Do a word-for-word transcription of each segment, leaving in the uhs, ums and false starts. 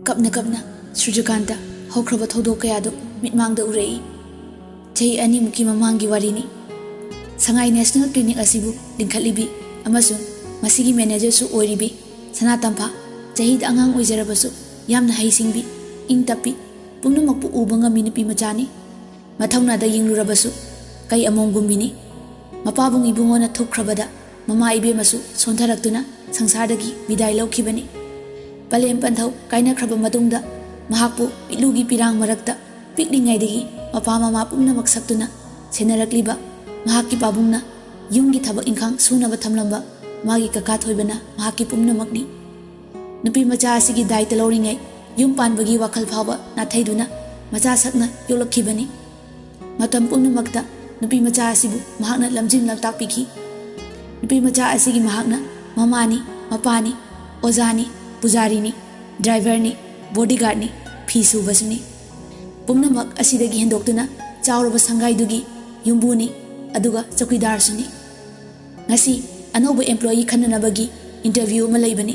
ꯀꯞꯅ ꯀꯞꯅ ꯁꯨꯔꯖꯀꯥꯟꯇ ꯍꯧꯈ꯭ꯔꯕ ꯊꯧꯗꯣꯛ ꯀꯌꯥꯗꯨ ꯃꯤꯠꯃꯥꯡꯗ ꯎꯔꯛꯏ꯫ ꯆꯍꯤ ꯑꯅꯤꯃꯨꯛꯀꯤ ꯃꯃꯥꯡꯒꯤ ꯋꯥꯔꯤꯅꯤ꯫ ꯁꯉꯥꯏ ꯅꯦꯁꯅꯦꯜ ꯀ꯭ꯂꯤꯅꯤꯛ ꯑꯁꯤꯕꯨ ꯂꯤꯡꯈꯠꯂꯤꯕꯤ ꯑꯃꯁꯨꯡ ꯃꯁꯤꯒꯤ ꯃꯦꯅꯦꯖꯔꯁꯨ ꯑꯣꯏꯔꯤꯕꯤ ꯁꯅꯥ ꯇꯝꯐꯥ, ꯆꯍꯤꯗ ꯑꯉꯥꯡ ꯑꯣꯏꯖꯔꯕꯁꯨ ꯌꯥꯝꯅ ꯍꯩꯁꯤꯡꯕꯤ, ꯏꯪ ꯇꯞꯄꯤ, ꯄꯨꯝꯅꯃꯛꯄꯨ ꯎꯕ ꯉꯝꯃꯤ ꯅꯨꯄꯤ ꯃꯆꯥꯅꯤ꯫ ꯃꯊꯧꯅꯥꯗ ꯌꯦꯡꯂꯨꯔꯕꯁꯨ ꯀꯩ ꯑꯃꯣꯝꯒꯨꯝꯕꯤꯅꯤ꯫ ꯃꯄꯥꯕꯨꯡ ꯏꯕꯨꯡꯉꯣꯅ ꯊꯨꯞꯈ꯭ꯔꯕꯗ ꯃꯃꯥ ꯏꯕꯦꯝꯃꯁꯨ ꯁꯣꯟꯊꯔꯛꯇꯨꯅ ꯁꯪꯁꯥꯔꯗꯒꯤ ꯕꯤꯗꯥꯏ ꯂꯧꯈꯤꯕꯅꯤ꯫ ꯄꯂꯦꯝ ꯄꯟꯊꯧ ꯀꯥꯏꯅꯈ꯭ꯔꯕ ꯃꯇꯨꯡꯗ ꯃꯍꯥꯛꯄꯨ ꯄꯤꯛꯂꯨꯒꯤ ꯄꯤꯔꯥꯡ ꯃꯔꯛꯇ ꯄꯤꯛꯂꯤꯉꯩꯗꯒꯤ ꯃꯄꯥ ꯃꯃꯥ ꯄꯨꯝꯅꯃꯛ ꯁꯛꯇꯨꯅ ꯁꯦꯟꯅꯔꯛꯂꯤꯕ ꯃꯍꯥꯛꯀꯤ ꯄꯥꯕꯨꯡꯅ ꯌꯨꯝꯒꯤ ꯊꯕꯛ ꯏꯪꯈꯥꯡ ꯁꯨꯅꯕ ꯊꯝꯂꯝꯕ ꯃꯥꯒꯤ ꯀꯀꯥ ꯊꯣꯏꯕꯅ ꯃꯍꯥꯛꯀꯤ ꯄꯨꯝꯅꯃꯛꯅꯤ꯫ ꯅꯨꯄꯤ ꯃꯆꯥ ꯑꯁꯤꯒꯤ ꯗꯥꯏꯇ ꯂꯧꯔꯤꯉꯩ ꯌꯨꯝ ꯄꯥꯟꯕꯒꯤ ꯋꯥꯈꯜ ꯐꯥꯎꯕ ꯅꯥꯊꯩꯗꯨꯅ ꯃꯆꯥ ꯁꯛꯅ ꯌꯣꯛꯂꯛꯈꯤꯕꯅꯤ꯫ ꯃꯇꯝ ꯄꯨꯝꯅꯃꯛꯇ ꯅꯨꯄꯤ ꯃꯆꯥ ꯑꯁꯤꯕꯨ ꯃꯍꯥꯛꯅ ꯂꯝꯖꯤꯡ ꯂꯝꯇꯥꯛꯄꯤꯈꯤ꯫ ꯅꯨꯄꯤ ꯃꯆꯥ ꯑꯁꯤꯒꯤ ꯃꯍꯥꯛꯅ ꯃꯃꯥꯅꯤ, ꯃꯄꯥꯅꯤ, ꯑꯣꯖꯥꯅꯤ, ꯄꯨꯖꯥꯔꯤꯅꯤ, ꯗ꯭ꯔꯥꯏꯚꯔꯅꯤ, ꯕꯣꯗꯤꯒꯥꯔꯗꯅꯤ, ꯐꯤ ꯁꯨꯕꯁꯨꯅꯤ꯫ ꯄꯨꯝꯅꯃꯛ ꯑꯁꯤꯗꯒꯤ ꯍꯦꯟꯗꯣꯛꯇꯨꯅ ꯆꯥꯎꯔꯕ ꯁꯪꯒꯥꯏꯗꯨꯒꯤ ꯌꯨꯝꯕꯨꯅꯤ, ꯑꯗꯨꯒ ꯆꯧꯀꯤꯗꯥꯔꯁꯨꯅꯤ꯫ ꯉꯁꯤ ꯑꯅꯧꯕ ꯑꯦꯝꯄ꯭ꯂꯣꯌꯤ ꯈꯟꯅꯅꯕꯒꯤ ꯏꯟꯇꯔꯚ꯭ꯌꯨ ꯑꯃ ꯂꯩꯕꯅꯤ꯫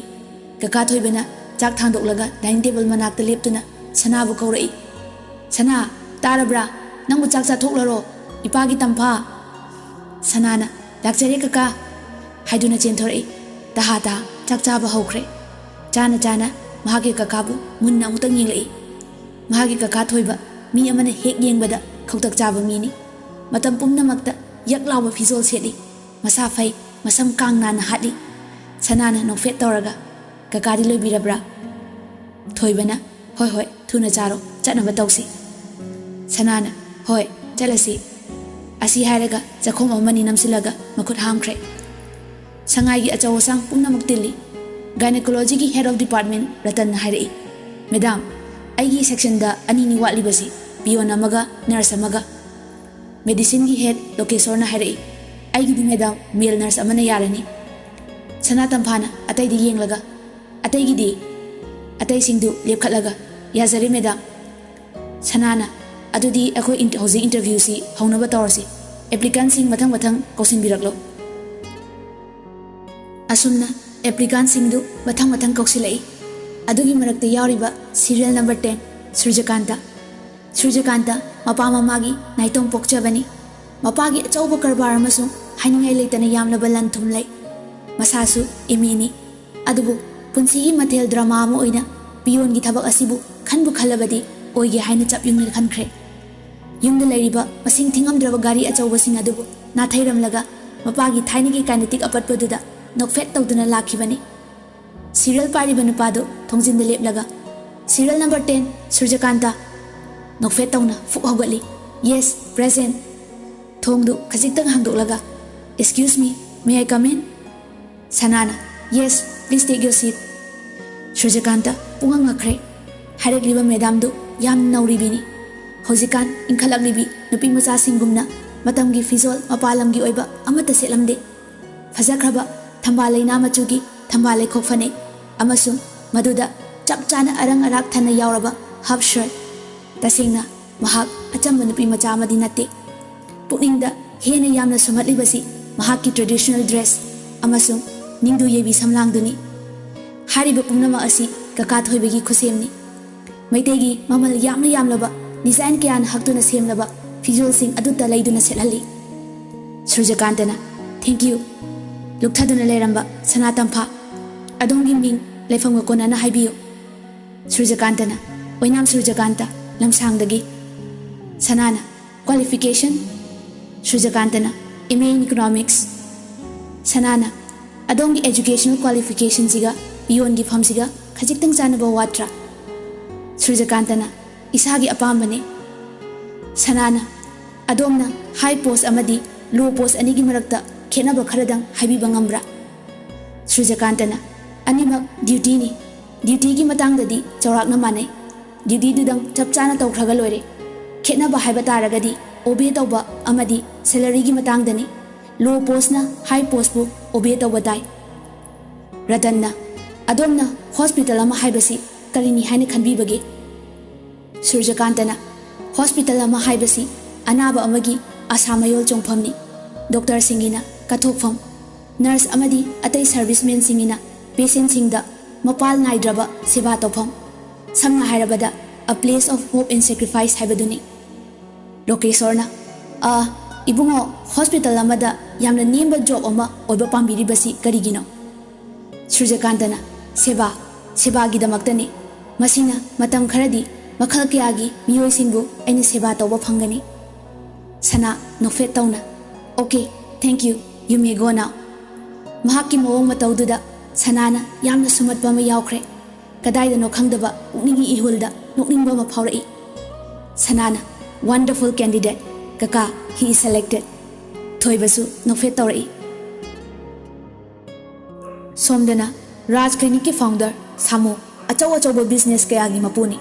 ꯀꯀꯥ ꯊꯣꯏꯕꯅ ꯆꯥꯛ ꯊꯥꯡꯗꯣꯛꯂꯒ ꯗꯥꯏꯅꯤꯡ ꯇꯦꯕꯜ ꯃꯅꯥꯛꯇ ꯂꯦꯞꯇꯨꯅ ꯁꯅꯥꯕꯨ ꯀꯧꯔꯛꯏ꯫ "ꯁꯅꯥ, ꯇꯥꯔꯕ꯭ꯔꯥ? ꯅꯪꯕꯨ ꯆꯥꯛ ꯆꯥꯊꯣꯛꯂꯔꯣ? ꯏꯄꯥꯒꯤ ꯇꯝꯐꯥ!" ꯁꯅꯥꯅ, "ꯂꯥꯛꯆꯔꯦ ꯀꯀꯥ" ꯍꯥꯏꯗꯨꯅ ꯆꯦꯟꯊꯣꯔꯛꯏ꯫ ꯇꯍꯥ ꯇꯍꯥ ꯆꯥꯛ ꯆꯥꯕ ꯍꯧꯈ꯭ꯔꯦ꯫ ꯆꯥꯅ ꯆꯥꯅ ꯃꯍꯥꯛꯀꯤ ꯀꯀꯥꯕꯨ ꯃꯨꯟꯅ ꯑꯃꯨꯛꯇꯪ ꯌꯦꯡꯂꯛꯏ꯫ ꯃꯍꯥꯛꯀꯤ ꯀꯀꯥ ꯊꯣꯏꯕ ꯃꯤ ꯑꯃꯅ ꯍꯦꯛ ꯌꯦꯡꯕꯗ ꯈꯧꯇꯛ ꯆꯥꯕ ꯃꯤꯅꯤ꯫ ꯃꯇꯝ ꯄꯨꯝꯅꯃꯛꯇ ꯌꯛ ꯂꯥꯎꯕ ꯐꯤꯖꯣꯜ ꯁꯦꯠꯂꯤ꯫ ꯃꯁꯥ ꯐꯩ, ꯃꯁꯝ ꯀꯥꯡ ꯅꯥꯟꯅ ꯍꯥꯠꯂꯤ꯫ ꯁꯅꯥꯅ ꯅꯣꯛꯐꯦꯠ ꯇꯧꯔꯒ, "ꯀꯀꯥꯗꯤ ꯂꯣꯏꯕꯤꯔꯕ꯭ꯔꯥ?" ꯊꯣꯏꯕꯅ, "ꯍꯣꯏ, ꯍꯣꯏ, ꯊꯨꯅ ꯆꯥꯔꯣ, ꯆꯠꯅꯕ ꯇꯧꯁꯤ꯫" ꯁꯅꯥꯅ, "ꯍꯣꯏ, ꯆꯠꯂꯁꯤ" ꯑꯁꯤ ꯍꯥꯏꯔꯒ ꯆꯥꯛꯈꯣꯝ ꯑꯃꯅꯤ ꯅꯝꯁꯤꯜꯂꯒ ꯃꯈꯨꯠ ꯍꯥꯝꯈ꯭ꯔꯦ꯫ ꯁꯉꯥꯏꯒꯤ ꯑꯆꯧ ꯑꯁꯥꯡ ꯄꯨꯝꯅꯃꯛ ꯇꯤꯜꯂꯤ꯫ ꯒꯥꯏꯅꯣꯀꯣꯂꯣꯖꯤꯒꯤ ꯍꯦꯗ ꯑꯣꯐ ꯗꯤꯄꯥꯔꯠꯃꯦꯟ ꯔꯇꯟꯅ ꯍꯥꯏꯔꯛꯏ, "ꯃꯦꯗꯥꯝ, ꯑꯩꯒꯤ ꯁꯦꯛꯁꯟꯗ ꯑꯅꯤꯅꯤ ꯋꯥꯠꯂꯤꯕꯁꯤ, ꯄꯤꯌꯣꯟ ꯑꯃꯒ ꯅꯔꯁ ꯑꯃꯒ꯫" ꯃꯦꯗꯤꯁꯤꯟꯒꯤ ꯍꯦꯗ ꯂꯣꯀꯦꯁꯣꯔꯅ ꯍꯥꯏꯔꯛꯏ, "ꯑꯩꯒꯤꯗꯤ ꯃꯦꯗꯥꯝ, ꯃꯦꯜ ꯅꯔꯁ ꯑꯃꯅ ꯌꯥꯔꯅꯤ꯫" ꯁꯅꯥ ꯇꯝꯐꯥꯅ ꯑꯇꯩꯗ ꯌꯦꯡꯂꯒ, "ꯑꯇꯩꯒꯤꯗꯤ?" ꯑꯇꯩꯁꯤꯡꯗꯨ ꯂꯦꯞꯈꯠꯂꯒ, "ꯌꯥꯖꯔꯦ ꯃꯦꯗꯥꯝ꯫" ꯁꯅꯥꯅ, "ꯑꯗꯨꯗꯤ ꯑꯩꯈꯣꯏ ꯏꯟ-, ꯍꯧꯖꯤꯛ ꯏꯟꯇꯔꯚ꯭ꯌꯨꯁꯤ ꯍꯧꯅꯕ ꯇꯧꯔꯁꯤ꯫ ꯑꯦꯄ꯭ꯂꯤꯀꯥꯟꯁꯤꯡ ꯃꯊꯪ ꯃꯊꯪ ꯀꯧꯁꯤꯟꯕꯤꯔꯛꯂꯣ꯫" ꯑꯁꯨꯝꯅ ꯑꯦꯄ꯭ꯂꯤꯀꯥꯟꯁꯤꯡꯗꯨ ꯃꯊꯪ ꯃꯊꯪ ꯀꯧꯁꯤꯜꯂꯛꯏ꯫ ꯑꯗꯨꯒꯤ ꯃꯔꯛꯇ ꯌꯥꯎꯔꯤꯕ serial number ten, ꯁꯨꯔꯖꯀꯥꯟꯇ꯫ ꯁꯨꯔꯖꯀꯥꯟꯇ ꯃꯄꯥ ꯃꯃꯥꯒꯤ ꯅꯥꯏꯇꯣꯝ ꯄꯣꯛꯆꯕꯅꯤ꯫ ꯃꯄꯥꯒꯤ ꯑꯆꯧꯕ ꯀꯔꯕꯥꯔ ꯑꯃꯁꯨꯡ ꯍꯥꯏꯅꯤꯡꯉꯥꯏ ꯂꯩꯇꯅ ꯌꯥꯝꯂꯕ ꯂꯟ ꯊꯨꯝ ꯂꯩ꯫ ꯃꯁꯥꯁꯨ MAꯅꯤ꯫ ꯑꯗꯨꯕꯨ ꯄꯨꯟꯁꯤꯒꯤ ꯃꯊꯦꯜ drama ꯑꯃ ꯑꯣꯏꯅ peonꯒꯤ ꯊꯕꯛ ꯑꯁꯤꯕꯨ ꯈꯟꯕꯨ ꯈꯜꯂꯕꯗꯤ ꯑꯣꯏꯒꯦ ꯍꯥꯏꯅ ꯆꯞ ꯌꯨꯡꯅ ꯈꯟꯈ꯭ꯔꯦ꯫ ꯌꯨꯝꯗ ꯂꯩꯔꯤꯕ ꯃꯁꯤꯡ ꯊꯤꯉꯝꯗ꯭ꯔꯕ ꯒꯥꯔꯤ ꯑꯆꯧꯕꯁꯤꯡ ꯑꯗꯨꯕꯨ ꯅꯥꯊꯩꯔꯝꯂꯒ ꯃꯄꯥꯒꯤ ꯊꯥꯏꯅꯒꯤ kinetic ꯑꯄꯠꯄꯗꯨꯗ ꯅꯣꯛꯐꯦꯠ ꯇꯧꯗꯨꯅ ꯂꯥꯛꯈꯤꯕꯅꯤ꯫ Serial ꯄꯥꯏꯔꯤꯕ ꯅꯨꯄꯥꯗꯨ ꯊꯣꯡꯖꯤꯟꯗ ꯂꯦꯞꯂꯒ, "Serial number ten, ꯁꯨꯔꯖꯀꯥꯟꯇ!" ꯅꯣꯛꯐꯦꯠ ꯇꯧꯅ ꯐꯨꯛ ꯍꯧꯒꯠꯂꯤ꯫ "Yes, present!" ꯊꯣꯡꯗꯨ ꯈꯖꯤꯛꯇꯪ ꯍꯥꯡꯗꯣꯛꯂꯒ, "Excuse me, may I come in?" ꯁꯅꯥꯅ, "Yes, please take your seat." ꯁꯨꯔꯖꯀꯥꯟꯇ ꯄꯨꯡꯉꯛ ꯉꯛꯈ꯭ꯔꯦ꯫ ꯍꯥꯏꯔꯛꯂꯤꯕ madamꯗꯨ ꯌꯥꯝ ꯅꯧꯔꯤꯕꯤꯅꯤ꯫ ꯍꯧꯖꯤꯛꯀꯥꯟ ꯏꯟꯈꯠꯂꯛꯂꯤꯕꯤ ꯅꯨꯄꯤ ꯃꯆꯥꯁꯤꯡꯒꯨꯝꯅ ꯃꯇꯝꯒꯤ ꯐꯤꯖꯣꯜ ꯃꯄꯥꯟ ꯂꯝꯒꯤ ꯑꯣꯏꯕ ꯑꯃꯠꯇ ꯁꯦꯠꯂꯝꯗꯦ꯫ ꯐꯖꯈ꯭ꯔꯕ ꯊꯝꯕꯥꯜ ꯂꯩꯅꯥ ꯃꯆꯨꯒꯤ ꯊꯝꯕꯥꯜ ꯂꯩꯈꯣꯛ ꯐꯅꯦꯛ ꯑꯃꯁꯨꯡ ꯃꯗꯨꯗ ꯆꯞ ꯆꯥꯅ ꯑꯔꯪ ꯑꯔꯥꯛ ꯊꯟꯅ ꯌꯥꯎꯔꯕ half shirt꯫ ꯇꯁꯦꯡꯅ ꯃꯍꯥꯛ ꯑꯆꯝꯕ ꯅꯨꯄꯤ ꯃꯆꯥ ꯑꯃꯗꯤ ꯅꯠꯇꯦ꯫ ꯄꯨꯛꯅꯤꯡꯗ ꯍꯦꯟꯅ ꯌꯥꯝꯅ ꯁꯨꯝꯍꯠꯂꯤꯕꯁꯤ ꯃꯍꯥꯛꯀꯤ traditional dress ꯑꯃꯁꯨꯡ ꯅꯤꯡꯗꯨ ꯌꯩꯕꯤ ꯁꯝꯂꯥꯡꯗꯨꯅꯤ꯫ ꯍꯥꯏꯔꯤꯕ ꯄꯨꯝꯅꯃꯛ ꯑꯁꯤ ꯀꯀꯥ ꯊꯣꯏꯕꯒꯤ ꯈꯨꯠꯁꯦꯝꯅꯤ꯫ ꯃꯩꯇꯩꯒꯤ ꯃꯃꯜ ꯌꯥꯝꯅ ꯌꯥꯝꯂꯕ design ꯀꯌꯥꯅ ꯍꯛꯇꯨꯅ ꯁꯦꯝꯂꯕ ꯐꯤꯖꯣꯜꯁꯤꯡ ꯑꯗꯨꯇ ꯂꯩꯗꯨꯅ ꯁꯦꯠꯍꯜꯂꯤ꯫ ꯁꯨꯔꯖꯀꯥꯟꯇꯅ, "Thank you." ꯂꯨꯞꯊꯗꯨꯅ ꯂꯩꯔꯝꯕ ꯁꯅꯥ ꯇꯝꯐꯥ, "ꯑꯗꯣꯝꯒꯤ ꯃꯤꯡ, ꯂꯩꯐꯝꯒ ꯀꯣꯟꯅꯅ ꯍꯥꯏꯕꯤꯌꯨ꯫" ꯁꯨꯔꯖꯀꯥꯟꯇꯅ, "ꯑꯣꯏꯅꯥꯝ ꯁꯨꯔꯖꯀꯥꯟꯇ, ꯂꯝꯁꯥꯡꯗꯒꯤ꯫" ꯁꯅꯥꯅ, "Qualification?" ꯁꯨꯔꯖꯀꯥꯟꯇꯅ, "MA in Economics꯫" ꯁꯅꯥꯅ, "ꯑꯗꯣꯝꯒꯤ educational qualificationꯁꯤꯒ peonꯒꯤ ꯐꯝꯁꯤꯒ ꯈꯖꯤꯛꯇꯪ ꯆꯥꯟꯅꯕ ꯋꯥꯠꯇ꯭ꯔꯥ?" ꯁꯨꯔꯖꯀꯥꯟꯇꯅ, "ꯏꯁꯥꯒꯤ ꯑꯄꯥꯝꯕꯅꯤ꯫" ꯁꯅꯥꯅ, "ꯑꯗꯣꯝꯅ high post ꯑꯃꯗꯤ low post ꯑꯅꯤꯒꯤ ꯃꯔꯛꯇ ꯈꯦꯠꯅꯕ ꯈꯔꯗꯪ ꯍꯥꯏꯕꯤꯕ ꯉꯝꯕ꯭ꯔꯥ?" ꯁꯨꯔꯖꯀꯥꯟꯇꯅ, "ꯑꯅꯤꯃꯛ dutyꯅꯤ꯫ Dutyꯒꯤ ꯃꯇꯥꯡꯗꯗꯤ ꯆꯥꯎꯔꯥꯛꯅ ꯃꯥꯟꯅꯩ꯫ Dutyꯗꯨꯗꯪ ꯆꯞ ꯆꯥꯅ ꯇꯧꯈ꯭ꯔꯒ ꯂꯣꯏꯔꯦ꯫ ꯈꯦꯠꯅꯕ ꯍꯥꯏꯕ ꯇꯥꯔꯒꯗꯤ obey ꯇꯧꯕ ꯑꯃꯗꯤ salaryꯒꯤ ꯃꯇꯥꯡꯗꯅꯤ꯫ Low postꯅ high postꯄꯨ obey ꯇꯧꯕ ꯇꯥꯏ꯫" ꯔꯇꯟꯅ, "ꯑꯗꯣꯝꯅ hospital ꯑꯃ ꯍꯥꯏꯕꯁꯤ ꯀꯔꯤꯅꯤ ꯍꯥꯏꯅ ꯈꯟꯕꯤꯕꯒꯦ?" ꯁꯨꯔꯖꯀꯥꯟꯇꯅ, "Hospital ꯑꯃ ꯍꯥꯏꯕꯁꯤ ꯑꯅꯥꯕ ꯑꯃꯒꯤ ꯑꯁꯥ ꯃꯌꯣꯜ ꯆꯣꯡꯐꯝꯅꯤ꯫ Doctorꯁꯤꯡꯒꯤꯅ ꯀꯠꯊꯣꯛꯐꯝ, nurse ꯑꯃꯗꯤ ꯑꯇꯩ servicemanꯁꯤꯡꯒꯤꯅ patientꯁꯤꯡꯗ ꯃꯄꯥꯜ ꯅꯥꯏꯗ꯭ꯔꯕ ꯁꯦꯕꯥ ꯇꯧꯐꯝ, ꯁꯝꯅ ꯍꯥꯏꯔꯕꯗ, a place of hope and sacrifice ꯍꯥꯏꯕꯗꯨꯅꯤ꯫ ꯂꯣꯀꯦꯁꯣꯔꯅ, "ꯑ, ꯏꯕꯨꯡꯉꯣ, ꯍꯣꯁꯄꯤꯇꯥꯜ ꯑꯃꯗ ꯌꯥꯝꯅ ꯅꯦꯝꯕ ꯖꯣꯕ ꯑꯃ ꯑꯣꯏꯕ ꯄꯥꯝꯕꯤꯔꯤꯕꯁꯤ ꯀꯔꯤꯒꯤꯅꯣ?" ꯁꯨꯔꯖꯀꯥꯟꯇꯅ, "ꯁꯦꯕꯥ, ꯁꯦꯕꯥꯒꯤꯗꯃꯛꯇꯅꯤ꯫ ꯃꯁꯤꯅ ꯃꯇꯝ ꯈꯔꯗꯤ ꯃꯈꯜ ꯀꯌꯥꯒꯤ ꯃꯤꯑꯣꯏꯁꯤꯡꯕꯨ ꯑꯩꯅ ꯁꯦꯕꯥ ꯇꯧꯕ ꯐꯪꯒꯅꯤ꯫" ꯁꯅꯥ, ꯅꯣꯛꯐꯦꯠ ꯇꯧꯅ, "Okay, thank you, you may go now." ꯃꯍꯥꯛꯀꯤ ꯃꯑꯣꯡ ꯃꯇꯧꯗꯨꯗ ꯁꯅꯥꯅ ꯌꯥꯝꯅ ꯁꯨꯝꯍꯠꯄ ꯑꯃ ꯌꯥꯎꯈ꯭ꯔꯦ꯫ ꯀꯗꯥꯏꯗꯅꯣ ꯈꯪꯗꯕ ꯄꯨꯛꯅꯤꯡꯒꯤ ꯏꯍꯨꯜꯗ ꯅꯣꯛꯅꯤꯡꯕ ꯑꯃ ꯐꯥꯎꯔꯛꯏ꯫ ꯁꯅꯥꯅ, "Wonderful candidate, ꯀꯀꯥ, he is selected." ꯊꯣꯏꯕꯁꯨ ꯅꯣꯛꯐꯦꯠ ꯇꯧꯔꯛꯏ꯫ ꯁꯣꯝꯗꯅ ꯔꯥꯖ ꯀ꯭ꯂꯤꯅꯤꯛꯀꯤ ꯐꯥꯎꯟꯗꯔ ꯁꯥꯃꯨ, ꯑꯆꯧ ꯑꯆꯧꯕ ꯕꯤꯖꯤꯅꯦꯁ ꯀꯌꯥꯒꯤ ꯃꯄꯨꯅꯤ꯫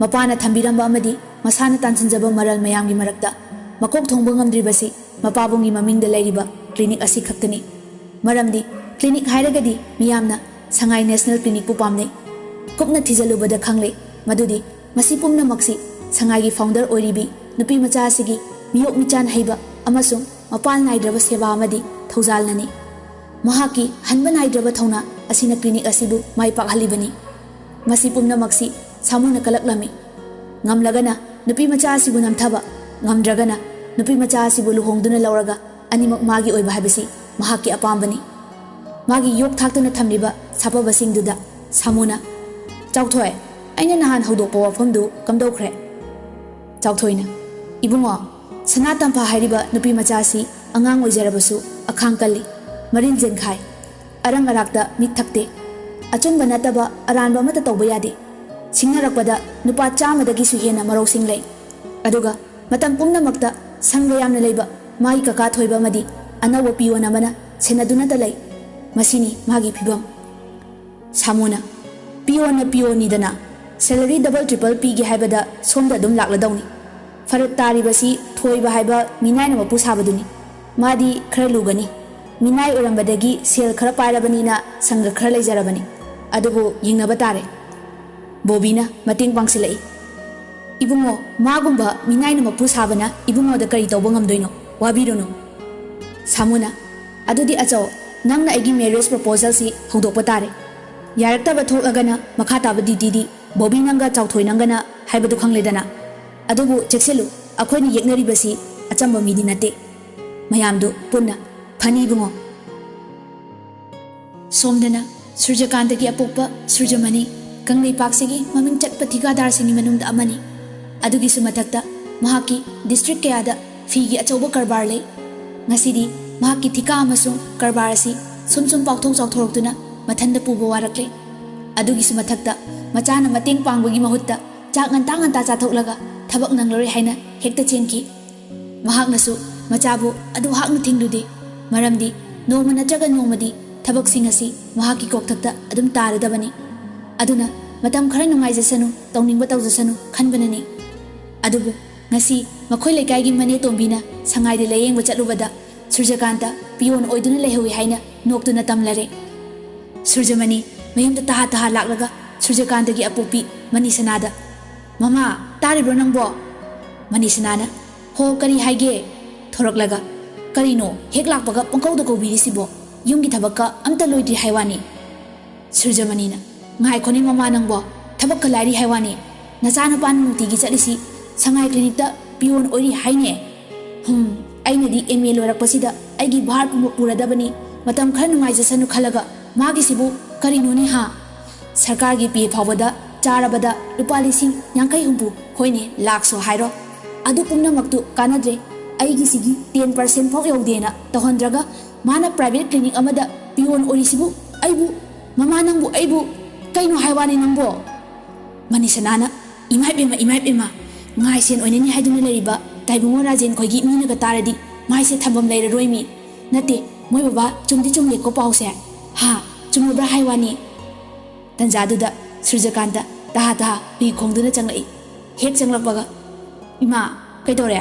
ꯃꯄꯥꯅ ꯊꯝꯕꯤꯔꯝꯕ ꯑꯃꯗꯤ ꯃꯁꯥꯅ ꯇꯥꯟꯁꯤꯟꯖꯕ ꯃꯔꯜ ꯃꯌꯥꯝꯒꯤ ꯃꯔꯛꯇ ꯃꯀꯣꯛ ꯊꯣꯡꯕ ꯉꯝꯗ꯭ꯔꯤꯕꯁꯤ ꯃꯄꯥꯕꯨꯡꯒꯤ ꯃꯃꯤꯡꯗ ꯂꯩꯔꯤꯕ ꯀ꯭ꯂꯤꯅꯤꯛ ꯑꯁꯤ ꯈꯛꯇꯅꯤ꯫ ꯃꯔꯝꯗꯤ ꯀ꯭ꯂꯤꯅꯤꯛ ꯍꯥꯏꯔꯒꯗꯤ ꯃꯤꯌꯥꯝꯅ ꯁꯉꯥꯏ ꯅꯦꯁꯅꯦꯜ ꯀ꯭ꯂꯤꯅꯤꯛꯄꯨ ꯄꯥꯝꯅꯩ꯫ ꯀꯨꯞꯅ ꯊꯤꯖꯤꯜꯂꯨꯕꯗ ꯈꯪꯂꯦ ꯃꯗꯨꯗꯤ ꯃꯁꯤ ꯄꯨꯝꯅꯃꯛꯁꯤ ꯁꯉꯥꯏꯒꯤ ꯐꯥꯎꯟꯗꯔ ꯑꯣꯏꯔꯤꯕꯤ ꯅꯨꯄꯤ ꯃꯆꯥ ꯑꯁꯤꯒꯤ ꯃꯤꯑꯣꯛ ꯃꯤꯆꯥꯟ ꯍꯩꯕ ꯑꯃꯁꯨꯡ ꯃꯄꯥꯜ ꯅꯥꯏꯗ꯭ꯔꯕ ꯁꯦꯕꯥ ꯑꯃꯗꯤ ꯊꯧꯖꯥꯜꯅꯅꯤ꯫ ꯃꯍꯥꯛꯀꯤ ꯍꯟꯕ ꯅꯥꯏꯗ꯭ꯔꯕ ꯊꯧꯅꯥ ꯑꯁꯤꯅ ꯀ꯭ꯂꯤꯅꯤꯛ ꯑꯁꯤꯕꯨ ꯃꯥꯏ ꯄꯥꯛꯍꯜꯂꯤꯕꯅꯤ꯫ ꯃꯁꯤ ꯄꯨꯝꯅꯃꯛꯁꯤ ꯁꯥꯃꯨꯅ ꯀꯜꯂꯛꯂꯝꯃꯤ꯫ ꯉꯝꯂꯒꯅ ꯅꯨꯄꯤ ꯃꯆꯥ ꯑꯁꯤꯕꯨ ꯅꯝꯊꯕ, ꯉꯝꯗ꯭ꯔꯒꯅ ꯅꯨꯄꯤ ꯃꯆꯥ ꯑꯁꯤꯕꯨ ꯂꯨꯍꯣꯡꯗꯨꯅ ꯂꯧꯔꯒ ꯑꯅꯤꯃꯛ ꯃꯥꯒꯤ ꯑꯣꯏꯕ ꯍꯥꯏꯕꯁꯤ ꯃꯍꯥꯛꯀꯤ ꯑꯄꯥꯝꯕꯅꯤ꯫ ꯃꯥꯒꯤ ꯌꯣꯛ ꯊꯥꯛꯇꯨꯅ ꯊꯝꯂꯤꯕ ꯁꯥꯐꯕꯁꯤꯡꯗꯨꯗ ꯁꯥꯃꯨꯅ, "ꯆꯥꯎꯊꯣꯏ, ꯑꯩꯅ ꯅꯍꯥꯟ ꯍꯧꯗꯣꯛꯄ ꯋꯥꯐꯝꯗꯨ ꯀꯝꯗꯧꯈ꯭ꯔꯦ?" ꯆꯥꯎꯊꯣꯏꯅ, "ꯏꯕꯨꯡꯉꯣ, ꯁꯅꯥ ꯇꯝꯐꯥ ꯍꯥꯏꯔꯤꯕ ꯅꯨꯄꯤ ꯃꯆꯥ ꯑꯁꯤ ꯑꯉꯥꯡ ꯑꯣꯏꯖꯔꯕꯁꯨ ꯑꯈꯥꯡ ꯀꯜꯂꯤ, ꯃꯔꯤꯟ ꯆꯦꯟꯈꯥꯏ, ꯑꯔꯪ ꯑꯔꯥꯛꯇ ꯃꯤꯠ ꯊꯛꯇꯦ, ꯑꯆꯨꯝꯕ ꯅꯠꯇꯕ ꯑꯔꯥꯟꯕ ꯑꯃꯠꯇ ꯇꯧꯕ ꯌꯥꯗꯦ꯫ ꯁꯤꯡꯅꯔꯛꯄꯗ ꯅꯨꯄꯥ ꯆꯥꯝꯃꯗꯒꯤꯁꯨ ꯍꯦꯟꯅ ꯃꯔꯧꯁꯤꯡ ꯂꯩ꯫ ꯑꯗꯨꯒ ꯃꯇꯝ ꯄꯨꯝꯅꯃꯛꯇ ꯁꯪꯒ ꯌꯥꯝꯅ ꯂꯩꯕ ꯃꯥꯒꯤ ꯀꯀꯥ ꯊꯣꯏꯕ ꯑꯃꯗꯤ ꯑꯅꯧꯕ ꯄꯤꯌꯣꯟ ꯑꯃꯅ ꯁꯦꯟꯅꯗꯨꯅꯇ ꯂꯩ꯫ ꯃꯁꯤꯅꯤ ꯃꯥꯒꯤ ꯐꯤꯕꯝ꯫" ꯁꯥꯃꯨꯅ, "ꯄꯤꯌꯣꯟꯅ ꯄꯤꯌꯣꯟꯅꯤꯗꯅ, ꯁꯦꯂꯔꯤ ꯗꯕꯜ ꯇ꯭ꯔꯤꯄꯜ ꯄꯤꯒꯦ ꯍꯥꯏꯕꯗ ꯁꯣꯝꯗ ꯑꯗꯨꯝ ꯂꯥꯛꯂꯗꯧꯅꯤ꯫ ꯐꯔꯛ ꯇꯥꯔꯤꯕꯁꯤ ꯊꯣꯏꯕ ꯍꯥꯏꯕ ꯃꯤꯅꯥꯏꯅ ꯃꯄꯨ ꯁꯥꯕꯗꯨꯅꯤ꯫ ꯃꯥꯗꯤ ꯈꯔ ꯂꯨꯒꯅꯤ꯫ ꯃꯤꯅꯥꯏ ꯑꯣꯏꯔꯝꯕꯗꯒꯤ ꯁꯦꯜ ꯈꯔ ꯄꯥꯏꯔꯕꯅꯤꯅ ꯁꯪꯒ ꯈꯔ ꯂꯩꯖꯔꯕꯅꯤ꯫ ꯑꯗꯨꯕꯨ ꯌꯦꯡꯅꯕ ꯇꯥꯔꯦ꯫" ꯕꯣꯕꯤꯅ ꯃꯇꯦꯡ ꯄꯥꯡꯁꯤꯜꯂꯛꯏ꯫ "ꯏꯕꯨꯡꯉꯣ, ꯃꯥꯒꯨꯝꯕ ꯃꯤꯅꯥꯏꯅ ꯃꯄꯨ ꯁꯥꯕꯅ ꯏꯕꯨꯡꯉꯣꯗ ꯀꯔꯤ ꯇꯧꯕ ꯉꯝꯗꯣꯏꯅꯣ? ꯋꯥꯕꯤꯔꯨꯅꯨ꯫" ꯁꯥꯃꯨꯅ, "ꯑꯗꯨꯗꯤ ꯑꯆꯧ, ꯅꯪꯅ ꯑꯩꯒꯤ ꯃꯦꯔꯤꯌꯦꯖ ꯄ꯭ꯔꯣꯄꯣꯖꯦꯜꯁꯤ ꯍꯧꯗꯣꯛꯄ ꯇꯥꯔꯦ꯫" ꯌꯥꯔꯛꯇꯕ ꯊꯣꯛꯂꯒꯅ ꯃꯈꯥ ꯇꯥꯕ ꯗ꯭ꯌꯨꯇꯤꯗꯤ ꯕꯣꯕꯤ ꯅꯪꯒ ꯆꯥꯎꯊꯣꯏ ꯅꯪꯒꯅ ꯍꯥꯏꯕꯗꯨ ꯈꯪꯂꯦꯗꯅ꯫ ꯑꯗꯨꯕꯨ ꯆꯦꯛꯁꯤꯜꯂꯨ, ꯑꯩꯈꯣꯏꯅ ꯌꯦꯛꯅꯔꯤꯕꯁꯤ ꯑꯆꯝꯕ ꯃꯤꯗꯤ ꯅꯠꯇꯦ꯫ ꯃꯌꯥꯝꯗꯨ ꯄꯨꯟꯅ ꯐꯅꯤ ꯏꯕꯨꯡꯉꯣ꯫ ꯁꯣꯝꯗꯅ ꯁꯨꯔꯖꯀꯥꯟꯇꯒꯤ ꯑꯄꯣꯛꯄ ꯁꯨꯔꯖꯃꯅꯤ ꯀꯪꯂꯩꯄꯥꯛꯁꯤꯒꯤ ꯃꯃꯤꯡ ꯆꯠꯄ ꯊꯤꯀꯥꯗꯥꯔꯁꯤꯡꯒꯤ ꯃꯅꯨꯡꯗ ꯑꯃꯅꯤ꯫ ꯑꯗꯨꯒꯤꯁꯨ ꯃꯊꯛꯇ ꯃꯍꯥꯛꯀꯤ ꯗꯤꯁꯇ꯭ꯔꯤꯛ ꯀꯌꯥꯗ ꯐꯤꯒꯤ ꯑꯆꯧꯕ ꯀꯔꯕꯥꯔ ꯂꯩ꯫ ꯉꯁꯤꯗꯤ ꯃꯍꯥꯛꯀꯤ ꯊꯤꯀꯥ ꯑꯃꯁꯨꯡ ꯀꯔꯕꯥꯔ ꯑꯁꯤ ꯁꯨꯝ ꯁꯨꯝ ꯄꯥꯛꯊꯣꯛ ꯆꯥꯎꯊꯣꯔꯛꯇꯨꯅ ꯃꯊꯟꯇ ꯄꯨꯕ ꯋꯥꯔꯛꯂꯦ꯫ ꯑꯗꯨꯒꯤꯁꯨ ꯃꯊꯛꯇ ꯃꯆꯥꯅ ꯃꯇꯦꯡ ꯄꯥꯡꯕꯒꯤ ꯃꯍꯨꯠꯇ ꯆꯥꯛ ꯉꯟꯇꯥ ꯉꯟꯇꯥ ꯆꯥꯊꯣꯛꯂꯒ ꯊꯕꯛ ꯅꯪꯂꯔꯣꯏ ꯍꯥꯏꯅ ꯍꯦꯛꯇ ꯆꯦꯟꯈꯤ꯫ ꯃꯍꯥꯛꯅꯁꯨ ꯃꯆꯥꯕꯨ ꯑꯗꯨ ꯍꯥꯛꯅ ꯊꯤꯡꯂꯨꯗꯦ꯫ ꯃꯔꯝꯗꯤ ꯅꯣꯡꯃ ꯅꯠꯇ꯭ꯔꯒ ꯅꯣꯡꯃꯗꯤ ꯊꯕꯛꯁꯤꯡ ꯑꯁꯤ ꯃꯍꯥꯛꯀꯤ ꯀꯣꯛꯊꯛꯇ ꯑꯗꯨꯝ ꯇꯥꯔꯗꯕꯅꯤ꯫ ꯑꯗꯨꯅ ꯃꯇꯝ ꯈꯔ ꯅꯨꯡꯉꯥꯏꯖꯁꯅꯨ, ꯇꯧꯅꯤꯡꯕ ꯇꯧꯖꯁꯅꯨ ꯈꯟꯕꯅꯅꯤ꯫ ꯑꯗꯨꯕꯨ ꯉꯁꯤ ꯃꯈꯣꯏ ꯂꯩꯀꯥꯏꯒꯤ ꯃꯅꯦ ꯇꯣꯝꯕꯤꯅ ꯁꯉꯥꯏꯗ ꯂꯥꯌꯦꯡꯕ ꯆꯠꯂꯨꯕꯗ ꯁꯨꯔꯖꯀꯥꯟꯇ ꯄꯤꯌꯣꯟ ꯑꯣꯏꯗꯨꯅ ꯂꯩꯍꯧꯏ ꯍꯥꯏꯅ ꯅꯣꯛꯇꯨꯅ ꯇꯝꯂꯔꯦ꯫ ꯁꯨꯔꯖꯃꯅꯤ ꯃꯌꯨꯝꯗ ꯇꯍꯥ ꯇꯍꯥ ꯂꯥꯛꯂꯒ ꯁꯨꯔꯖꯀꯥꯟꯇꯒꯤ ꯑꯄꯣꯛꯄꯤ ꯃꯅꯤꯁꯅꯥꯗ, "ꯃꯃꯥ, ꯇꯥꯔꯤꯕ꯭ꯔꯣ ꯅꯪꯕꯣ?" ꯃꯅꯤꯁꯅꯥꯅ, "ꯍꯣ, ꯀꯔꯤ ꯍꯥꯏꯒꯦ?" ꯊꯣꯔꯛꯂꯒ, "ꯀꯔꯤꯅꯣ ꯍꯦꯛ ꯂꯥꯛꯄꯒ ꯄꯪꯀꯧꯗ ꯀꯧꯕꯤꯔꯤꯁꯤꯕꯣ? ꯌꯨꯝꯒꯤ ꯊꯕꯛꯀ ꯑꯝꯇ ꯂꯣꯏꯗ꯭ꯔꯤ ꯍꯥꯏ ꯋꯥꯅꯤ?" ꯁꯨꯔꯖꯃꯅꯤꯅ, "ꯉꯥꯏꯈꯣꯅꯦ ꯃꯃꯥ ꯅꯪꯕꯣ, ꯊꯕꯛꯀ ꯂꯥꯏꯔꯤ ꯍꯥꯏ ꯋꯥꯅꯤ꯫ ꯅꯆꯥꯅꯨꯄꯥꯅ ꯅꯨꯡꯇꯤꯒꯤ ꯆꯠꯂꯤꯁꯤ ꯁꯉꯥꯏ ꯀ꯭ꯂꯤꯅꯤꯛꯇ ꯄꯤꯌꯣꯟ ꯑꯣꯏꯔꯤ ꯍꯥꯏꯅꯦ꯫ ꯍꯨꯝ, ꯑꯩꯅꯗꯤ ꯑꯦꯝ ꯑꯦ ꯂꯣꯏꯔꯛꯄꯁꯤꯗ ꯑꯩꯒꯤ ꯚꯥꯔ ꯄꯨꯝꯕ ꯄꯨꯔꯗꯕꯅꯤ, ꯃꯇꯝ ꯈꯔ ꯅꯨꯡꯉꯥꯏꯖꯁꯅꯨ ꯈꯜꯂꯒ ꯃꯥꯒꯤꯁꯤꯕꯨ ꯀꯔꯤꯅꯣꯅꯦ ꯍꯥ? ꯁꯔꯀꯥꯔꯒꯤ ꯄꯦ ꯐꯥꯎꯕꯗ ꯆꯥꯔꯕꯗ ꯂꯨꯄꯥ ꯂꯤꯁꯤꯡ ꯌꯥꯡꯈꯩ ꯍꯨꯝꯐꯨ, ꯍꯣꯏꯅꯦ, ꯂꯥꯛꯁꯨ ꯍꯥꯏꯔꯣ꯫ ꯑꯗꯨ ꯄꯨꯝꯅꯃꯛꯇꯨ ꯀꯥꯟꯅꯗ꯭ꯔꯦ꯫ ꯑꯩꯒꯤꯁꯤꯒꯤ ꯇꯦꯟ ꯄꯥꯔꯁꯦꯟ ꯐꯥꯎ ꯌꯧꯗꯦꯅ ꯇꯧꯍꯟꯗ꯭ꯔꯒ ꯃꯥꯅ ꯄ꯭ꯔꯥꯏꯚꯦꯠ ꯀ꯭ꯂꯤꯅꯤꯛ ꯑꯃꯗ ꯄꯤꯌꯣꯟ ꯑꯣꯏꯔꯤꯁꯤꯕꯨ ꯑꯩꯕꯨ, ꯃꯃꯥ ꯅꯪꯕꯨ ꯑꯩꯕꯨ ꯀꯩꯅꯣ ꯍꯥꯏ ꯋꯥꯅꯤ ꯅꯪꯕꯣ?" ꯃꯅꯤꯁꯅꯥꯅ, "ꯏꯃꯥ ꯏꯕꯦꯝꯃ, ꯏꯃꯥ ꯏꯕꯦꯝꯃ, ꯉꯥꯏ ꯁꯦꯟ ꯑꯣꯏꯅꯅꯤ ꯍꯥꯏꯗꯨꯅ ꯂꯩꯔꯤꯕ ꯇꯥꯏꯕꯨꯡꯉꯣ ꯔꯥꯖꯦꯟ ꯈꯣꯏꯒꯤ ꯃꯤꯅꯒ ꯇꯥꯔꯗꯤ ꯃꯥꯏꯁꯦ ꯊꯝꯐꯝ ꯂꯩꯔꯔꯣꯏ ꯃꯤ꯫ ꯅꯠꯇꯦ, ꯃꯣꯏ ꯕꯕꯥ ꯆꯨꯝꯗꯤ ꯆꯨꯝꯂꯦꯀꯣ ꯄꯥꯎꯁꯦ꯫ ꯍꯥ, ꯆꯨꯝꯃꯕ꯭ꯔꯥ ꯍꯥꯏ ꯋꯥꯅꯤ?" ꯇꯟꯖꯥꯗꯨꯗ ꯁꯨꯔꯖꯀꯥꯟꯇ ꯇꯍꯥ ꯇꯍꯥ ꯍꯨꯏ ꯈꯣꯡꯗꯨꯅ ꯆꯪꯂꯛꯏ꯫ ꯍꯦꯛ ꯆꯪꯂꯛꯄꯒ, "ꯏꯃꯥ, ꯀꯩꯗꯧꯔꯦ?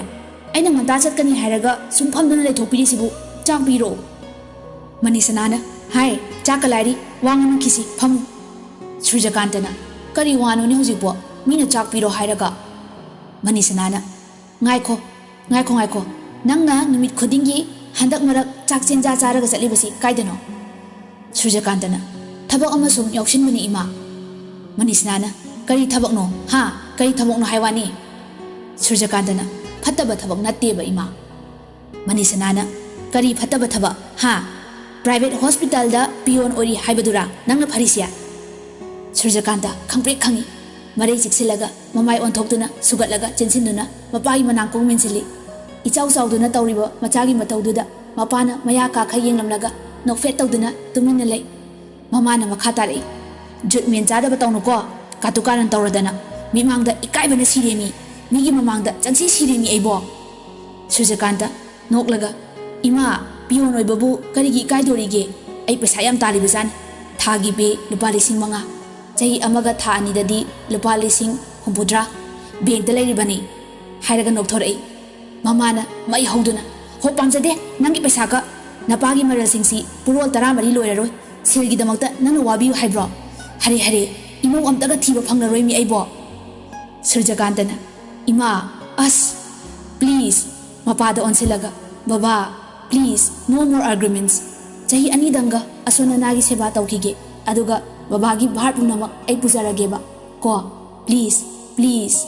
ꯑꯩꯅ ꯉꯟꯇꯥ ꯆꯠꯀꯅꯤ ꯍꯥꯏꯔꯒ ꯁꯨꯝ ꯐꯝꯗꯨꯅ ꯂꯩꯊꯣꯛꯄꯤꯔꯤꯁꯤꯕꯨ? ꯆꯥꯛ ꯄꯤꯔꯣ꯫" ꯃꯅꯤꯁꯅꯥꯅ, "ꯍꯥꯏ, ꯆꯥꯛꯀ ꯂꯥꯏꯔꯤ, ꯋꯥ ꯉꯥꯡꯅꯈꯤꯁꯤ, ꯐꯝꯃꯨ꯫" ꯁꯨꯔꯖꯀꯥꯟꯇꯅ, "ꯀꯔꯤ ꯋꯥꯅꯣꯅꯦ ꯍꯧꯖꯤꯛꯄꯣ? ꯃꯤꯅ ꯆꯥꯛ ꯄꯤꯔꯣ ꯍꯥꯏꯔꯒ?" ꯃꯅꯤꯁꯅꯥꯅ, "ꯉꯥꯏꯈꯣ, ꯉꯥꯏꯈꯣ, ꯉꯥꯏꯈꯣ꯫ ꯅꯪꯅ ꯅꯨꯃꯤꯠ ꯈꯨꯗꯤꯡꯒꯤ ꯍꯟꯗꯛ ꯃꯔꯛ ꯆꯥꯛ ꯆꯦꯟꯖꯥ ꯆꯥꯔꯒ ꯆꯠꯂꯤꯕꯁꯤ ꯀꯥꯏꯗꯅꯣ?" ꯁꯨꯔꯖꯀꯥꯟꯇꯅ, "ꯊꯕꯛ ꯑꯃ ꯁꯨꯝ ꯌꯥꯎꯁꯤꯟꯕꯅꯤ, ꯏꯃꯥ꯫" ꯃꯅꯤꯁꯅꯥꯅ, "ꯀꯔꯤ ꯊꯕꯛꯅꯣ? ꯍꯥ? ꯀꯔꯤ ꯊꯕꯛꯅꯣ ꯍꯥꯏ ꯋꯥꯅꯤ?" ꯁꯨꯔꯖꯀꯥꯟꯇꯅ, "ꯐꯠꯇꯕ ꯊꯕꯛ ꯅꯠꯇꯦꯕ, ꯏꯃꯥ꯫" ꯃꯅꯤꯁꯅꯥꯅ, "ꯀꯔꯤ ꯐꯠꯇꯕ ꯊꯕꯛ? ꯍꯥ? ꯄ꯭ꯔꯥꯏꯚꯦꯠ ꯍꯣꯁꯄꯤꯇꯥꯜꯗ ꯄꯤꯌꯣꯟ ꯑꯣꯏꯔꯤ ꯍꯥꯏꯕꯗꯨꯔꯥ ꯅꯪꯅ ꯐꯔꯤꯁꯦ?" ꯁꯨꯔꯖꯀꯥꯟꯇ ꯈꯪꯄ꯭ꯔꯦꯛ ꯈꯪꯏ꯫ ꯃꯔꯩ ꯆꯤꯛꯁꯤꯜꯂꯒ ꯃꯃꯥꯏ ꯑꯣꯟꯊꯣꯛꯇꯨꯅ ꯁꯨꯒꯠꯂꯒ ꯆꯦꯟꯁꯤꯟꯗꯨꯅ ꯃꯄꯥꯒꯤ ꯃꯅꯥꯀꯣꯡ ꯃꯦꯟꯁꯤꯜꯂꯤ꯫ ꯏꯆꯥꯎ ꯆꯥꯎꯗꯨꯅ ꯇꯧꯔꯤꯕ ꯃꯆꯥꯒꯤ ꯃꯇꯧꯗꯨꯗ ꯃꯄꯥꯅ ꯃꯌꯥ ꯀꯥꯈꯩ ꯌꯦꯡꯂꯝꯂꯒ ꯅꯣꯛꯐꯦꯠ ꯇꯧꯗꯨꯅ ꯇꯨꯃꯤꯟꯅ ꯂꯩ꯫ ꯃꯃꯥꯅ ꯃꯈꯥ ꯇꯥꯔꯛꯏ, "ꯖꯨꯠ ꯃꯦꯟ ꯆꯥꯗꯕ ꯇꯧꯅꯨꯀꯣ, ꯀꯥꯇꯨ ꯀꯥꯔꯟ ꯇꯧꯔꯗꯅ꯫ ꯃꯤꯃꯥꯡꯗ ꯏꯀꯥꯏꯕꯅ ꯁꯤꯔꯦꯃꯤ, ꯃꯤꯒꯤ ꯃꯃꯥꯡꯗ ꯆꯪꯁꯤ ꯁꯤꯔꯦꯃꯤ ꯑꯩꯕꯣ꯫" ꯁꯨꯔꯖꯀꯥꯟꯇ ꯅꯣꯛꯂꯒ, "ꯏꯃꯥ, ꯄꯤꯌꯣꯟ ꯑꯣꯏꯕꯕꯨ ꯀꯔꯤꯒꯤ ꯏꯀꯥꯏꯗꯣꯔꯤꯒꯦ? ꯑꯩ ꯄꯩꯁꯥ ꯌꯥꯝ ꯇꯥꯜꯂꯤꯕꯖꯥꯠꯅꯤ꯫ ꯊꯥꯒꯤ ꯄꯦ ꯂꯨꯄꯥ ꯂꯤꯁꯤꯡ ꯃꯉꯥ, ꯆꯍꯤ ꯑꯃꯒ ꯊꯥ ꯑꯅꯤꯗꯗꯤ ꯂꯨꯄꯥ ꯂꯤꯁꯤꯡ ꯍꯨꯝꯐꯨꯇꯔꯥ ꯕꯦꯡꯇ ꯂꯩꯔꯤꯕꯅꯤ," ꯍꯥꯏꯔꯒ ꯅꯣꯛꯊꯣꯔꯛꯏ꯫ ꯃꯃꯥꯅ ꯃꯩ ꯍꯧꯗꯨꯅ, "ꯍꯣ, ꯄꯥꯝꯖꯗꯦ ꯅꯪꯒꯤ ꯄꯩꯁꯥꯒ꯫ ꯅꯄꯥꯒꯤ ꯃꯔꯜꯁꯤꯡꯁꯤ ꯄꯨꯔꯣꯜ ꯇꯔꯥꯃꯔꯤ ꯂꯣꯏꯔꯔꯣꯏ꯫ ꯁꯦꯜꯒꯤꯗꯃꯛꯇ ꯅꯪꯅ ꯋꯥꯕꯤꯌꯨ ꯍꯥꯏꯕ꯭ꯔꯣ? ꯍꯔꯦ, ꯍꯔꯦ, ꯏꯃꯧ ꯑꯝꯇꯒ ꯊꯤꯕ ꯐꯪꯂꯔꯣꯏꯃꯤ ꯑꯩꯕꯣ꯫" ꯁꯨꯔꯖꯀꯥꯟꯇꯅ, "ꯏꯃꯥ, ꯑꯁ, please꯫" ꯃꯄꯥꯗ ꯑꯣꯟꯁꯤꯜꯂꯒ, "ꯕꯕꯥ, please, no more arguments꯫ ꯆꯍꯤ ꯑꯅꯤꯗꯪꯒ ꯑꯁꯣꯟ ꯑꯅꯥꯒꯤ ꯁꯦꯕꯥ ꯇꯧꯈꯤꯒꯦ, ꯑꯗꯨꯒ ꯕꯕꯥꯒꯤ ꯚꯥꯔ ꯄꯨꯝꯅꯃꯛ ꯑꯩ ꯄꯨꯖꯔꯒꯦꯕ ꯀꯣ꯫ Please, please꯫"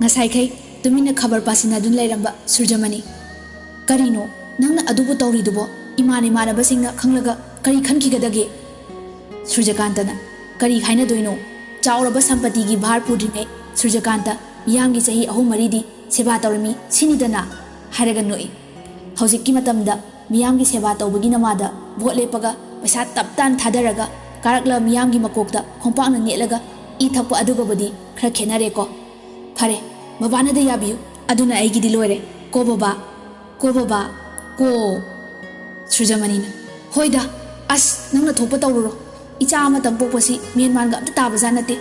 ꯉꯁꯥꯏꯈꯩ ꯇꯨꯃꯤꯟꯅ ꯈꯕꯔ ꯄꯥꯁꯤꯟꯅꯗꯨꯅ ꯂꯩꯔꯝꯕ ꯁꯨꯔꯖꯃꯅꯤ, "ꯀꯔꯤꯅꯣ ꯅꯪꯅ ꯑꯗꯨꯕꯨ ꯇꯧꯔꯤꯗꯨꯕꯣ? ꯏꯃꯥꯟ ꯏꯃꯥꯟꯅꯕꯁꯤꯡꯅ ꯈꯪꯂꯒ ꯀꯔꯤ ꯈꯟꯈꯤꯒꯗꯒꯦ?" ꯁꯨꯔꯖꯀꯥꯟꯇꯅ, "ꯀꯔꯤ ꯍꯥꯏꯅꯗꯣꯏꯅꯣ? ꯆꯥꯎꯔꯕ ꯁꯝꯄꯇꯤꯒꯤ ꯚꯥꯔ ꯄꯨꯗ꯭ꯔꯤꯉꯩ ꯁꯨꯔꯖꯀꯥꯟꯇ ꯃꯤꯌꯥꯝꯒꯤ ꯆꯍꯤ ꯑꯍꯨꯝ ꯃꯔꯤꯗꯤ ꯁꯦꯕꯥ ꯇꯧꯔꯝꯃꯤ ꯁꯤꯅꯤꯗꯅ?" ꯍꯥꯏꯔꯒ ꯅꯣꯛꯏ꯫ "ꯍꯧꯖꯤꯛꯀꯤ ꯃꯇꯝꯗ ꯃꯤꯌꯥꯝꯒꯤ ꯁꯦꯕꯥ ꯇꯧꯕꯒꯤ ꯅꯃꯥꯗ ꯚꯣꯠ ꯂꯦꯞꯄꯒ ꯄꯩꯁꯥ ꯇꯞ ꯇꯥꯅ ꯊꯥꯗꯔꯒ ꯀꯥꯔꯛꯂ ꯃꯤꯌꯥꯝꯒꯤ ꯃꯀꯣꯛꯇ ꯈꯣꯡꯄꯥꯛꯅ ꯅꯦꯠꯂꯒ ꯏ ꯊꯛꯄ ꯑꯗꯨꯒꯕꯨꯗꯤ ꯈꯔ ꯈꯦꯠꯅꯔꯦꯀꯣ꯫ ꯐꯔꯦ, ꯕꯕꯥꯅꯗ ꯌꯥꯕꯤꯌꯨ, ꯑꯗꯨꯅ ꯑꯩꯒꯤꯗꯤ ꯂꯣꯏꯔꯦ꯫ ꯀꯣ ꯕꯕꯥ, ꯀꯣ ꯕꯕꯥ, ꯀꯣ꯫" ꯁꯨꯔꯖꯃꯅꯤꯅ, "ꯍꯣꯏꯗ, ꯑꯁ, ꯅꯪꯅ ꯊꯣꯛꯄ ꯇꯧꯔꯨꯔꯣ꯫ ꯏꯆꯥ ꯑꯃꯇꯪ ꯄꯣꯛꯄꯁꯤ ꯃꯦꯟꯃꯥꯟꯒ ꯑꯝꯇ ꯇꯥꯕꯖꯥꯠ ꯅꯠꯇꯦ꯫"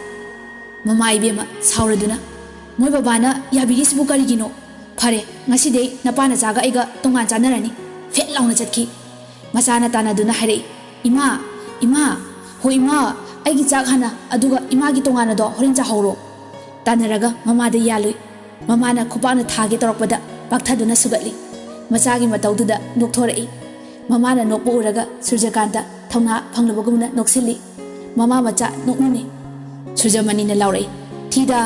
ꯃꯃꯥ ꯏꯕꯦꯝꯃ ꯁꯥꯎꯔꯗꯨꯅ, "ꯃꯣꯏ ꯕꯕꯥꯅ ꯌꯥꯕꯤꯔꯤꯁꯤꯕꯨ ꯀꯔꯤꯒꯤꯅꯣ? ꯐꯔꯦ, ꯉꯁꯤꯗꯩ ꯅꯄꯥ ꯅꯆꯥꯒ ꯑꯩꯒ ꯇꯣꯉꯥꯟ ꯆꯥꯟꯅꯔꯅꯤ꯫" ꯐꯦꯠ ꯂꯥꯎꯅ ꯆꯠꯈꯤ꯫ ꯃꯆꯥꯅ ꯇꯥꯟꯅꯗꯨꯅ ꯍꯥꯏꯔꯛꯏ, "ꯏꯃꯥ, ꯏꯃꯥ, ꯍꯣ ꯏꯃꯥ, ꯑꯩꯒꯤ ꯆꯥꯛ ꯍꯥꯟꯅ, ꯑꯗꯨꯒ ꯏꯃꯥꯒꯤ ꯇꯣꯉꯥꯟꯅꯗꯣ ꯍꯣꯔꯦꯟ ꯆꯥꯍꯧꯔꯣ꯫" ꯇꯥꯟꯅꯔꯒ ꯃꯃꯥꯗ ꯌꯥꯜꯂꯨꯏ꯫ ꯃꯃꯥꯅ ꯈꯨꯄꯥꯛꯅ ꯊꯥꯒꯦ ꯇꯧꯔꯛꯄꯗ ꯄꯥꯛꯊꯗꯨꯅ ꯁꯨꯒꯠꯂꯤ꯫ ꯃꯆꯥꯒꯤ ꯃꯇꯧꯗꯨꯗ ꯅꯣꯛꯊꯣꯔꯛꯏ꯫ ꯃꯃꯥꯅ ꯅꯣꯛꯄ ꯎꯔꯒ ꯁꯨꯔꯖꯀꯥꯟꯇ ꯊꯧꯅꯥ ꯐꯪꯂꯕꯒꯨꯝꯅ ꯅꯣꯛꯁꯤꯜꯂꯤ꯫ ꯃꯃꯥ ꯃꯆꯥ ꯅꯣꯛꯃꯤꯟꯅꯩ꯫ ꯁꯨꯔꯖꯃꯅꯤꯅ ꯂꯥꯎꯔꯛꯏ, "ꯊꯤꯗ,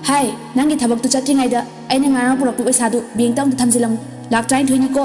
ꯍꯥꯏ, ꯅꯪꯒꯤ ꯊꯕꯛꯇꯨ ꯆꯠꯇ꯭ꯔꯤꯉꯩꯗ ꯑꯩꯅ ꯉꯔꯥꯡ ꯄꯨꯔꯛꯄ ꯄꯩꯁꯥꯗꯨ ꯕꯦꯡꯛꯇ ꯑꯃꯨꯛꯇ ꯊꯝꯖꯤꯜꯂꯝꯃꯨ꯫ ꯂꯥꯛ ꯇꯔꯥꯅꯤꯊꯣꯏꯅꯤꯀꯣ꯫